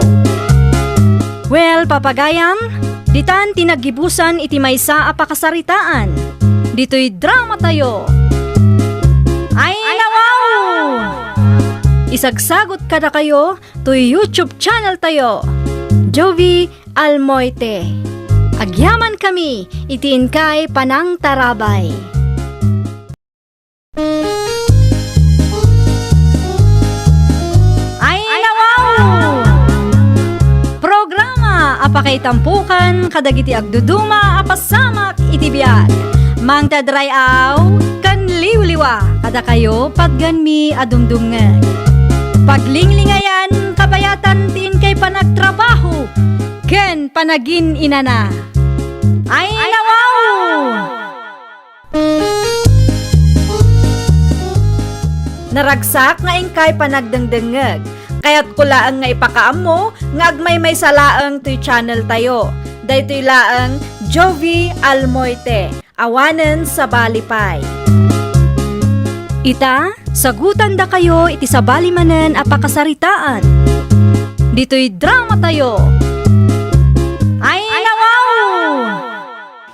Well, papagayam, ditan ti naggibusan iti maysa a pakasaritaan. Ditoy dramatayo. Ay, nawaw! Isagsagot kadakayo toy YouTube channel tayo, Jovie Almoite. Agyaman kami iti inkay panangtarabay. Ay, nawaw! Programa a pakaitampukan kadagiti agduduma a pasamak iti biag. Mangted ray-aw ken liwliwa kadakayo patgenmi a dumdumngeg. Paglinglingayan, kabayatan ti inkay panagtrabaho ken panagin-inana. Ay, nawaw! Naragsak nga inkay panagdengdengngeg. Kayatko laeng nga ipakaammo nga agmaymaysa laeng toy channel tayo. Daytoy laeng Jovie Almoite, awanen sabali pay. Ita, sagutandakayo iti sabali manen a pakasaritaan. Ditoy dramatayo. Ay, nawaw!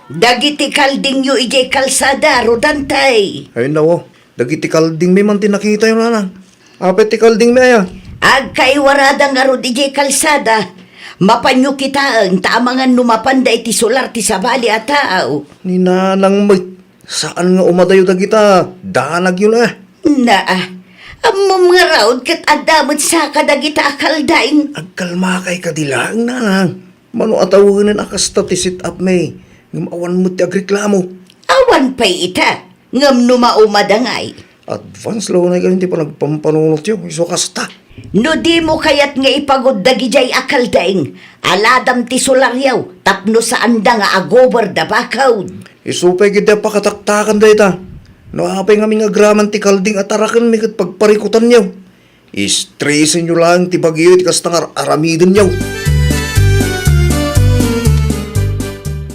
Dagiti kaldingyo idiay kalsada, Rodante. Ay, nawaw. Dagiti kaldingmi man ti nakitayo, nanang. Apay ti kaldingmi aya? Agkaiwarada ngarud idiay kalsada. Mapanyo kitaen ta amangan no mapanda iti solar ti sabali a tao. Ni nanang met, saan nga umadayo dagita danagyo na. Naa, ammom ngarud ket adda met saka dagita a kalding. Agkalmakay kadi laeng, nanang. Mano a tawenen a kasta ti set-up mi, ngem awan met ti agreklamo. Awan pay ita, ngem no maumada ngay. Advance law na iti panagpampanunotyo, isu kasta. No dimo kayat nga ipagud dagidiay a kalding, aladam ti solaryo tapno saanda nga agober da bakod. Isu pay ketdi a pakataktakan dayta. No apay ngamin nga agraman ti kalding a tarakenmi ket pagparikutanyo. Istresenyo laeng ti bagyo iti kasta nga ar-aramidenyo.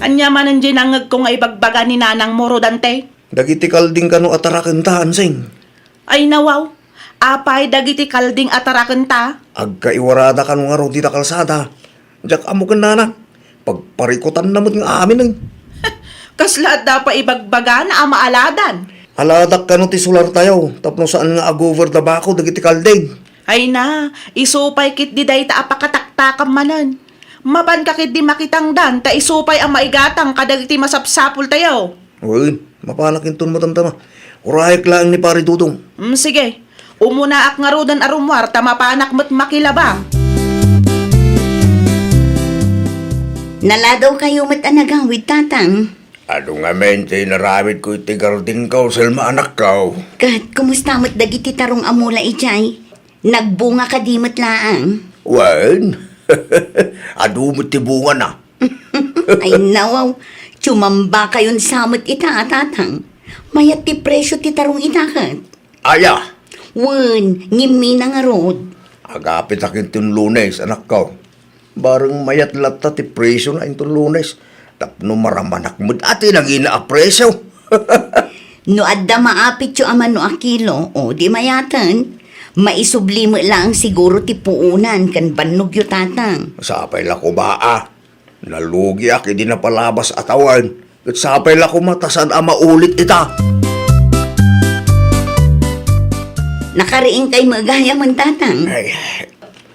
Ania manen diay nangngegko nga ibagbaga ni nanangmo, Rodante? Dagiti kalding kano a tarakenta, Ansing. Ay, nawaw. Apay dagiti kalding a tarakenta? Agkaiwarada kano ngarud dita kalsada. Diak ammo ken nanang. Pagparikutanna met nga amin, eh. Kasla adda pay ibagbagana a maaladan. Aladak kano ti solartayo, tapno saan nga agover da bako dagiti kalding. Ay na, isu pay ketdi dayta a pakataktakam manen. Mapanka ketdi makitangdan, ta isu pay a maigatang kadagiti masapsapultayo. Wen, mapanak inton matamtama. Urayek laeng ni Pari Dudong. Mm, sige. Umunaak ngaruden a rummuar ta mapanak met makilaba. Naladaw kayo met a nagawid, Tatang. Adu ngamin ti inaramidko iti gardingko, Selma, anakko? Ket kumusta met dagiti tarong a mula idiay? Nagbunga kadi met laeng? Wen, adu met ti bungana. Ay, nawaw. Tsumamba kayon sa met ita, a Tatang. Mayat ti presyo ti tarong ita ket. Aya? Wen, ngimmina ngarud. Agapitak inton Lunes, anakko. Bareng mayat latta ti presyona inton Lunes. Tapno maramanak met a ti nangina a presyo. No adda maapityo a mano a kilo, o di mayaten, maisubli met laeng siguro ti puonan ken bannogyo, Tatang. Sapay la koma a. Nalugiak idi napalabas a tawen, ket sapay la koma ta saan a maulit ita. Nakariingkay met gayamen, Tatang. Ay,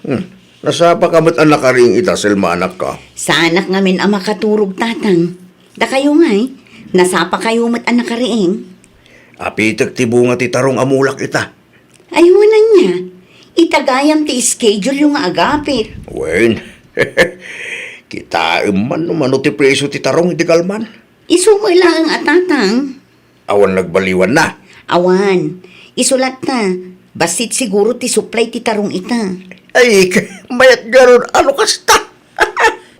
hmm. Nasapaka met a nakariing ita, Selma, anakko? Saanak ngamin a makaturog, Tatang. Dakayo ngay, nasapakayo met a nakariing. Apitek ti bunga ti tarong a mulak ita. Ay, wen ania. Ita gayam ti schedule-yo nga agapit. Wen, kitaem man no mano ti presio ti tarong idi kalman. Isu met laeng a, Tatang. Awan nagbaliwanna? Awan. Isu latta. Bassit siguro ti supply ti tarong ita. Ay, mayat garud, ano kasta?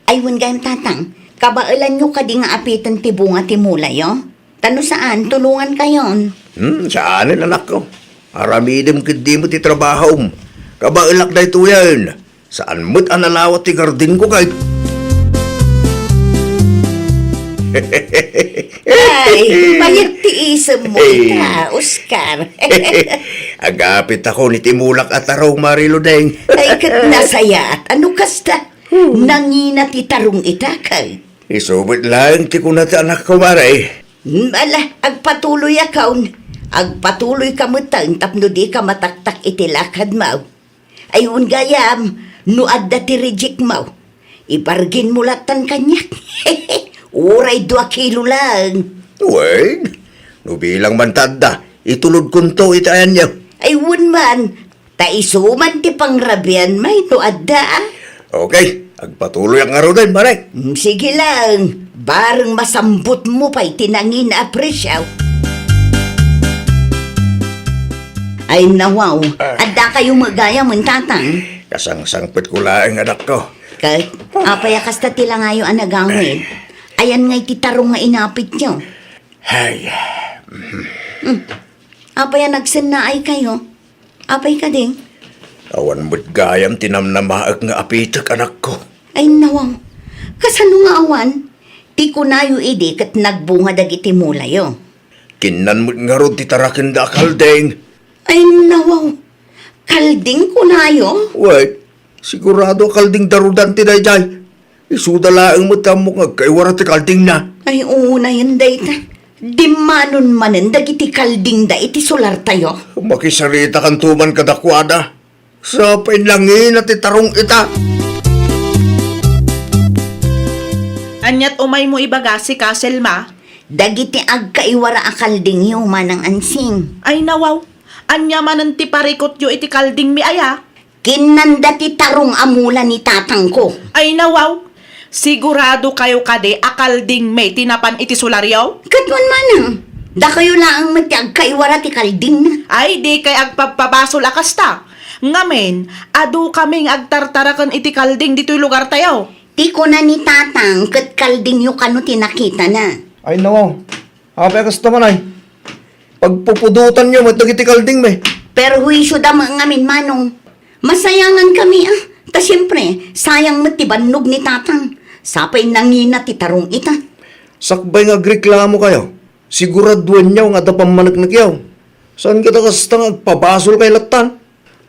Ay, wen gayam, Tatang. Kabaelanyo kadi nga apiten ti bunga ti mulayo? Ta no saan, tulongankayon. Hmm, saanen, anakko. Aramidem ketdi met ti trabahom. Kabaelak daytoyen. Saan met a nalawat ti gardenko kay. Ay, mayat ti isemmo ita, Oscar. Agapitako ni ti mulak a tarong, Mari Ludeng. Ay, ket nasayaat. Ano kasta? Nangina ti tarong ita kay. Isu met laeng ti kuna ti anakko, Mari. Hmm, ala, agpatuloyakon. Agpatuloyka metten tapno dika mataktak iti lakadmo. Ay, wen gayam, no adda ti rejectmo, ibargainmo lattan kaniak. Uray dua kilo laeng. Wen, no bilang man ta adda, itulodkonto iti ayanyo. Ay, wen man, ta isu man ti pangrabianmi no adda, a. Okay, agpatuloyak ngaruden, Mari. Mm, sige laeng, bareng masambutmo pay ti nangina a presio. Ay, nawaw. Ah. Addakayo met gayamen, Tatang? Kasangsangpetko laeng, anakko. Ket, apay a kasta ti langayo a nagawid? Ayan ngay ti tarong nga inapityo? Ay. Mm. Apay a nagsennaaykayo? Apay kadi? Awan met gayam ti namnamaek nga apitek, anakko. Ay, nawaw. Kasano nga awan? Ti kunayo idi ket nagbunga dagiti mulayo. Kinnan met ngarud ti tarakenda a kalding. Ay, nawaw. Kalding kunayo? Wen, sigurado a kalding darudan ti daydiay. Isuda laeng met ti ammok nga agkaiwara ti kaldingna. Ay, unayen dayta. Dimmanon manen dagiti kaldingda iti solartayo. Makisaritakanto man kadakuada. Sapay nangina ti tarong ita. Aniat umaymo ibaga, sika, Selma? Dagiti agkaiwara a kaldingyo, Manang Ansing. Ay, nawaw. Ania manen ti parikutyo iti kaldingmi aya? Kinnanda ti tarong a mula ni tatangko. Ay, nawaw! Siguradokayo kadi a kaldingmi ti napan iti solaryo? Ket wen manang, dakayo laeng met ti agkaiwara ti kaldingna. Ay, dikay agpabpabasol a kasta. Ngamin, adu kami nga agtartaraken iti kalding ditoy lugartayo. Ti kuna ni tatang ket kaldingyo kano ti nakitana. Ay, nawaw. Apay a kasta man ay? Pagpupudotanyo met dagiti kaldingmi. Perhuisioda met ngamin, manong. Masayangan kami, a. Ta siempre, sayang met ti bannog ni tatang. Sapay nangina ti tarong ita. Sakbay nga agreklamokayo, siguraduenyo nga adda pammaneknekyo. Saan ket a kasta nga agpabasolkayo lattan?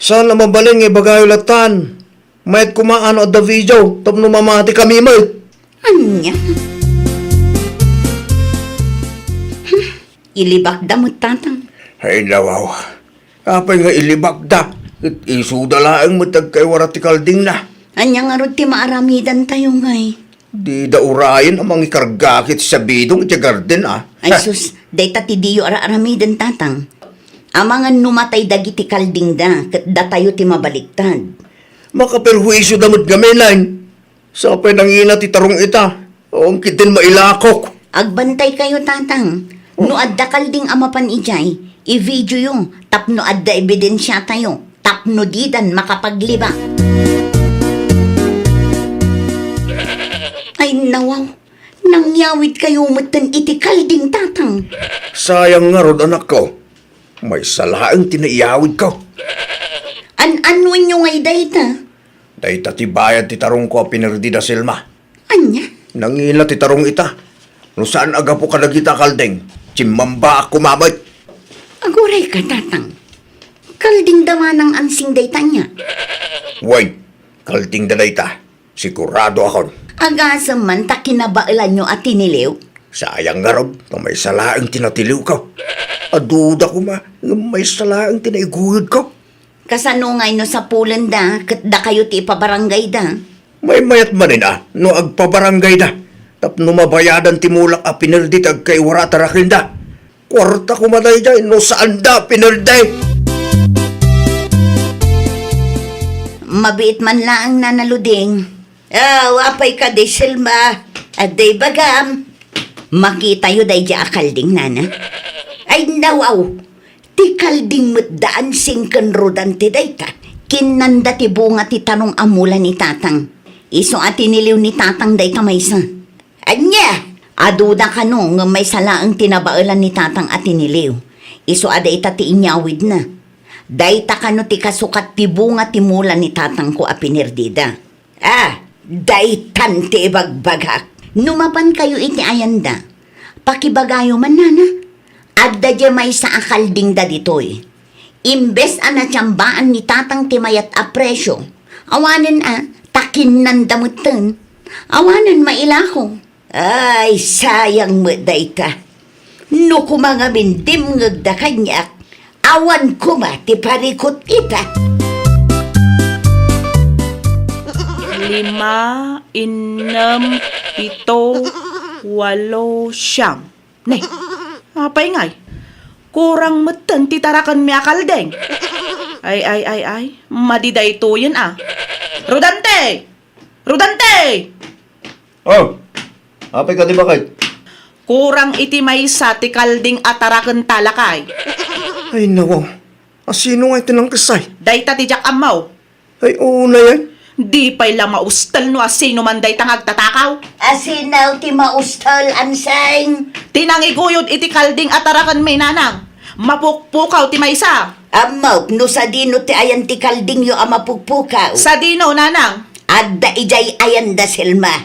Saan a mabalin nga ibagayo lattan? Mayat koma no adda video tapno mamatikami met. Ania? Hmm, ilibakda met tatang. Ay, nawaw. Apay nga ilibakda? Ket isuda laeng met ti agkaiwara ti kaldingna. Ania ngarud ti maaramidantayo ngay? Dida urayen a mangikarga ket sabidong iti garden, a. Ay, sus, dayta ti diyo ara-aramiden, tatang. Amangan no matay dagiti kaldingda, ket datayo ti mabaliktad. Makaperhuisioda met ngamin. Sapay nangina ti tarong ita. Awan ketdin mailakok. Agbantaykayo, tatang. Oh. No adda kalding a mapan idiay, i-videoyo tapno adda ebidensiatayo. Tapno didan makapaglibak. Ay, nawaw. Nangyawidkayo metten iti kalding, tatang. Sayang ngarud, anakko. Maysa laeng ti naiyawidko. An-annuenyo ngay dayta? Dayta ti bayad ti tarongko a pinerdida, Selma. Ania? Nangina ti tarong ita. No saan a gapu kadagita a kalding, Chimmambaak koma met. Agurayka, Tatang. Kaldingda manang ansing dayta ania? Wen, kaldingda dayta. Sigurado akon. Agasem man ta kinabaelanyo a tiniliw? Sayang ngarud, ta maysa laeng ti natiliwko. Aduda koma, ngem maysa laeng ti naiguyodko. Kasano ngay no sapulenda ket dakayo ti ipabarangayda? Maymayat manen a no agpabaranggayda tapno mabayadan ti mulak a pinerdi ti agkaiwara a tarakenda. Kuarta koma daydiay no saanda a pinerdi. Mabiit man laeng, Nana Luding. Aw, apay kadi, Selma? Adda ibagam? Makitayo daydiay a kalding, Nana. Ay, nawaw! Ti kalding met da Ansing ken Rodante dayta, kinnanda ti bunga ti tarong a mula ni Tatang. Isu a tiniliw ni Tatang dayta maysa. Ania? Aduda kano ngem maysa laeng ti nabaelan ni Tatang a tiniliw. Isu a dayta ti inyawidna. Dayta kano ti kasukat ti bunga ti mula ni Tatangko a pinerdida. Ah, daytan ti ibagbagak. No mapankayo iti ayanda, pakibagayo man, Nana. Adda diay maysa a kaldingda ditoy. Imbes a natiambaan ni Tatang ti mayat a presio, awanen a, ta kinnanda metten. Awanen mailako. Ay, sayang met dayta. No koma ngamin dimngegda kaniak, awan koma ti parikut ita. Lima, innem, pito, walo, siam. Ne, apay ngay? Kurang metten ti tarakenmi a kalding. Ay, ay, ay, ay. Madi daytoyen a. Rodante! Rodante! Oh, apay kadi, baket? Kurang iti maysa ti kalding a tarakenta, lakay. Ay, nawaw. Asino ngay ti nangkessay? Dayta ti diak ammo. Ay, unayen. Di pay la maustel no asino man dayta nga agtatakaw. Asino ti maustel, Ansing? Ti nangiguyod iti kalding a tarakenmi, Nanang. Mapukpukaw ti maysa. Ammok no sadino ti ayan ti kaldingyo a mapukpukaw. Sadino, Nanang? Adda idiay ayanda, Selma.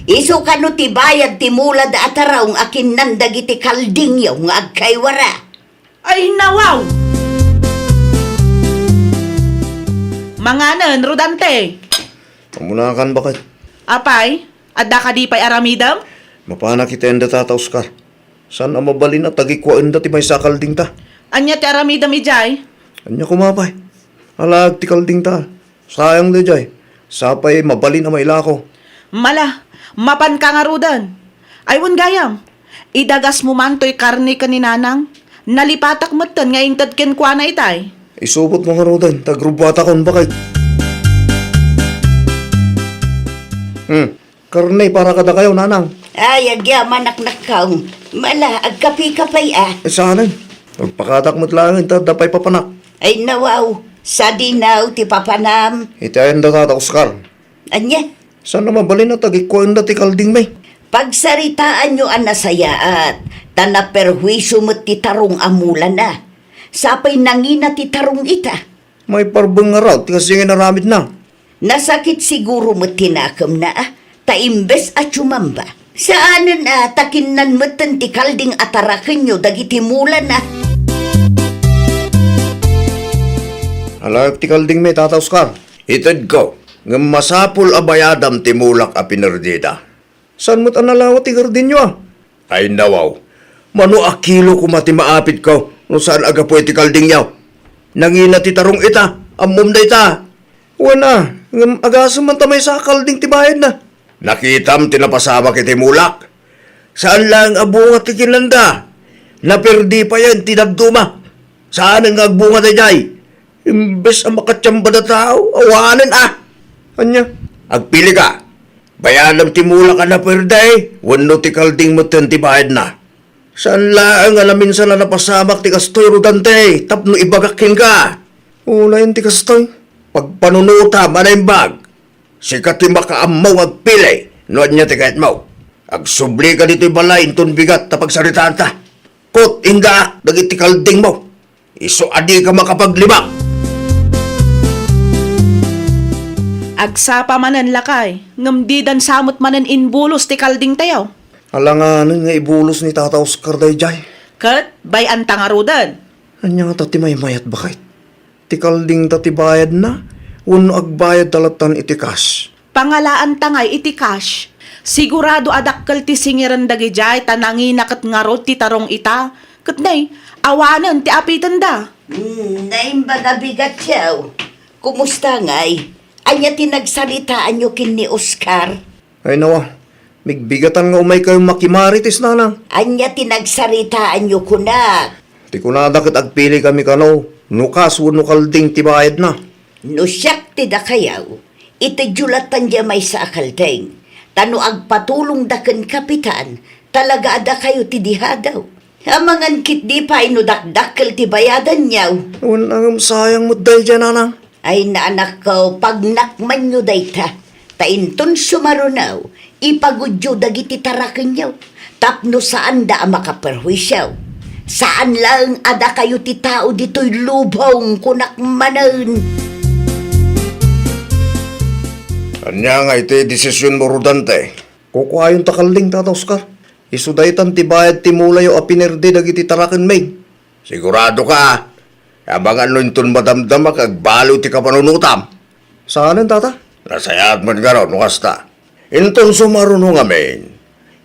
Isu kano ti bayad ti mulada a tarong a kinnan dagiti kaldingyo nga agkaiwara. Ay, nawaw! Manganen, Rodante. Amunakan, baket. Apay, adda kadi pay aramidem? Mapanak iti ayanda, Tata Oscar. Saan a mabalin a tagikuaenda ti maysa a kaldingta. Ania ti aramidem idiay? Ania koma pay? Alaek ti kaldingta. Sayang daydiay. Sapay mabalin a mailako. Mala, mapanka ngaruden. Ay, wen gayam, idagasmo man toy karne ken ni Nanang. Nalipatak metten nga inted kenkuana itay. Isubotmo ngaruden, ta agrubbuatakon, baket. Hmm. Karne para kadakayo, Nanang. Ay, agyamanak, nakkaw. Mala, agkapika pay a. Eh, saanen? Agpakatak met laeng ta adda pay papanak. Ay, nawaw, sadino ti papanam. Iti ayanda, Tata Oscar. Ania? Saan a mabalin a tagikuaenda ti kaldingmi? Pagsaritaanyo a nasayaat, ta naperhuisio met ti tarong a mulana. Sapay nangina ti tarong ita. Maiparbeng ngarud ti kasdi nga inaramidna. Nasakit siguro met ti nakemna, a, ta imbes a tumamba, saanen a ta kinnan metten ti kalding a tarakenyo dagiti mulana. Alaek ti kaldingmi, Tata Oscar. Itedko, ngem masapul a bayadam ti mulak a pinerdida. Saan met a nalawa ti gardinyo, a? Ay, nawaw. Mano a kilo koma ti maapitko no saan a gapu iti kaldingyo? Nangina ti tarong ita, ammom dayta. Wen a, ngem agasem man ta maysa a kalding ti bayadna. Nakitam ti napasamak iti mulak? Saan laeng a bunga ti kinanda. Naperdi payen ti dadduma. Saan nga agbunga daydiay? Imbes a makatiamba da tao, awanen a. Ania? Agpilika. Bayadam ti mulak a naperdi wenno ti kalding metten ti bayadna. Saan laeng a naminsan a napasamak ti kastoy, Rodante, tapno ibagak kenka. Unayen ti kastoy. Pagpanunotam a naimbag. Sika ti makaammo nga agpili no ania ti kayatmo. Agsublika ditoy balay inton bigat ta pagsaritaanta. Ket indaak dagiti kaldingmo. Isu a dika makapaglibak. Agsapa manen, lakay, ngem didan sa met manen imbulos ti kaldingtayo. Alanganen nga ibulos ni Tata Oscar daydiay. Ket bay-anta ngaruden. Ania ngata ti maymayat, baket? Ti kalding ta ti bayadna, wenno agbayad ta lattan iti cash? Pangalaanta ngay iti cash. Sigurado a dakkel ti singiren dagidiay ta nangina ket ngarud ti tarong ita. Ket nay, awanen ti apitenda. Hmm, naimbag a bigat, yaw. Kumusta ngay? Ania ti nagsaritaanyo ken ni Oscar? Ay, nawa, migbigatan nga umaykayo makimarites, nanang. Ania ti nagsaritaanyo kunak? Ti kunada ket agpili kami kano, no kas wenno kalding ti bayadna. No siak ti dakayaw, itedyo lattan diay maysa a kalding, ta no agpatulongda ken kapitan, talaga a dakayo ti dihadaw. Amangan ketdi pay no dakdakkel ti bayadanyo. Wen a ngem sayang met daydiay, nanang. Ay, naanakko, pagnakmanyo dayta. Ta inton sumaruno, ipagudyo dagiti tarakenyo. Tapno saanda a makaperhuisio. Saan laeng a dakayo ti tao ditoy lubong, kunak manen. Ania nga iti desisionmo, Rodante? Kukuayon ta kalding, Tata Oscar. Isu daytan ti bayad ti mulayo a pinerdi dagiti tarakenmi. Sigurado ka? Amangan no inton madamdama ket agbaliw ti kapanunotam. Saanen, Tata? Nasayaat met ngarud no kasta. Inton sumaruno ngamin,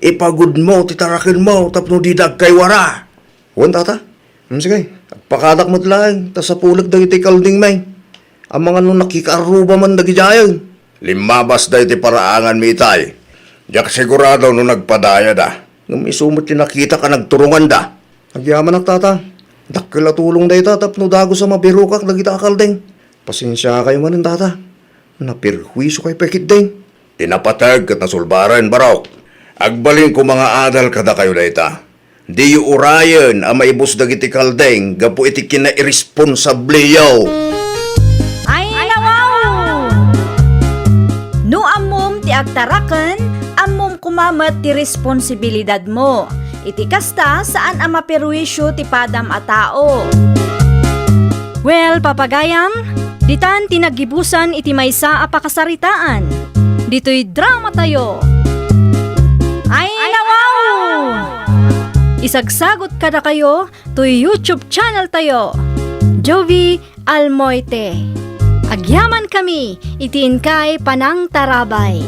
ipagudmo ti tarakenmo tapno dida agkaywara. Wen, Tata. Hmm, sige, agpakadak met laeng, ta sapulek dagiti kaldingmi. Amangan no nakikaarruba man dagidiayen. Limmabasda iti paraanganmi itay. Diak sigurado no nagpadayada. Ngem isu met ti nakitak a nagturonganda. Agyamanak, Tata. Dakkel a tulong dayta tapno dagus a mabirokak dagita a kalding. Pasensiakayo manen, Tata. Naperhuisiokayo pay ketdin. Ti napateg ket nasulbaren, Barok. Agbalin koma nga adal kadakayo dayta. Diyo urayen a maibus dagiti kalding gapu iti kinairesponsabliyo. Ay, nawaw! No ammom ti agtaraken, ammom koma met ti responsibilidadmo. Iti kasta, saan a maperwisyo ti padam a tao. Well, papagayam, ditan ti naggibusan iti maysa a pakasaritaan. Ditoy dramatayo. Ay, nawaw! Isagsagot kadakayo toy YouTube channel tayo, Jovie Almoite. Agyamankami iti inkay panangtarabay.